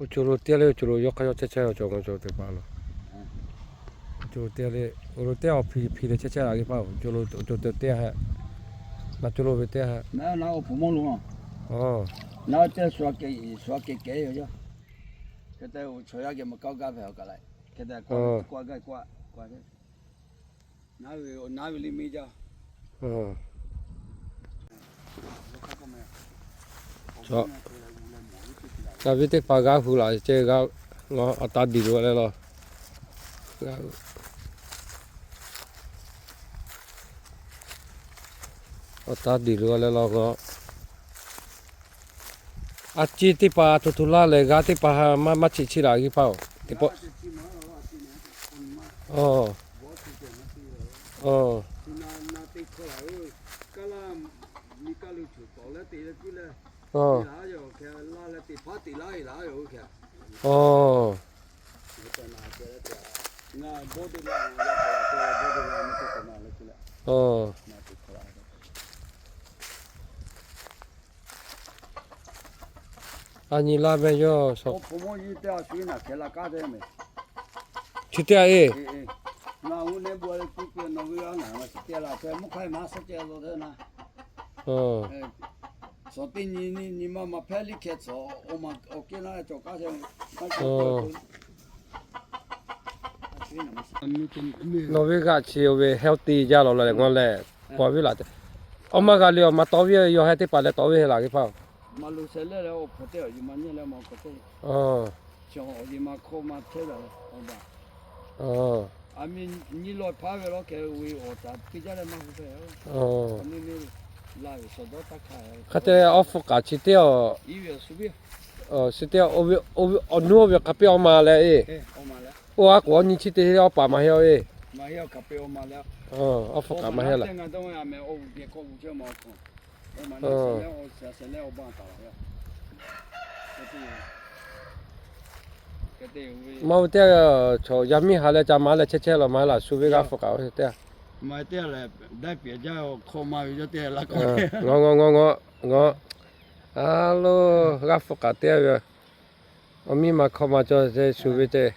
Oˇ co lo teˇ g'aˇ le, co lo yawˇ hk'aˇ yawˇ chehˇ chehˇ la cawˬ ma cawˬ teˇ hpaˍ lo. Co lo teˇ g'aˇ le, co lo teˇ g'aˇ awˬ hpi hpi leh chehˇ chehˇ la g'aˇ hpaˇ-oˬ, co lo co lo teˇ g'aˇ hehꞈ, na co lo ve teˇ g'aˇ hehꞈ. Naˉ oˇ hpu mawˇ lo, naˉ ceˇ shu a kehˬ yoˬ, hk'e te oˬ chaw yaˇ geh ma kaˇ gaˇ hpehꞈ awˬ kaꞈ la, hk'e te naˉ ve naˉ ve le me jaˇ. Ca ve teˇ hpaˍ g'a hu laꞈ ceh g'a, awˬ taˇ diˬ lo leh law. Awˬ taˇ diˬ lo leh law k'o, a ciˉ teˇ hpaˍ hto hto laˇ leh g'a teˇ hpaˍ maˇ maˇ cheꞈ chiˇ laꞈ g'aˇ hpaˇ-oˬ, teˇ pawˆ. A nyi laˇ meh yawˇ, chi teˇ g'aˇ e. Nawˬ ve g'aꞈ chi oˇ ve healthy jaˇ lawˬ leh ngaˬ lehˬ, paw ve laˬ te. Awˬ ma g'a le, awˬ ma tawˇ ve yawˇ heh teˇ hpaˍ leh tawˇ ve heh laˬ g'aˇ hpaˇ-oˬ. Hk'aˬ te awˬ hpfuhˇ k'aꞈ chi teˇ-oˬ, chi teˇ awˬ, awˬ nuˇ oˇ ve hk'a peˇ awˬ ma leh e. Oˇ a k'oˍ awˬ nyi chi teˇ awˬ paˍ maˇ heˆ-oˬ e. Awˬ hpfuhˇ k'aꞈ maˇ heˆ laˬ. Maˇ ve teˇ, chaw yaˇ miˇ ha leh ca ma leh chehˇ chehˇ law ma laˬ shu ve g'aˇ hpfuhˇ k'aꞈ teˇ. Ngaw ngaw ngaw ngaw ngaw. A lo, g'aˇ hpfuhˇ k'aꞈ teˇ ve, awˬ miˇ ma hkawˇ ma cawˬ shu ve ceh.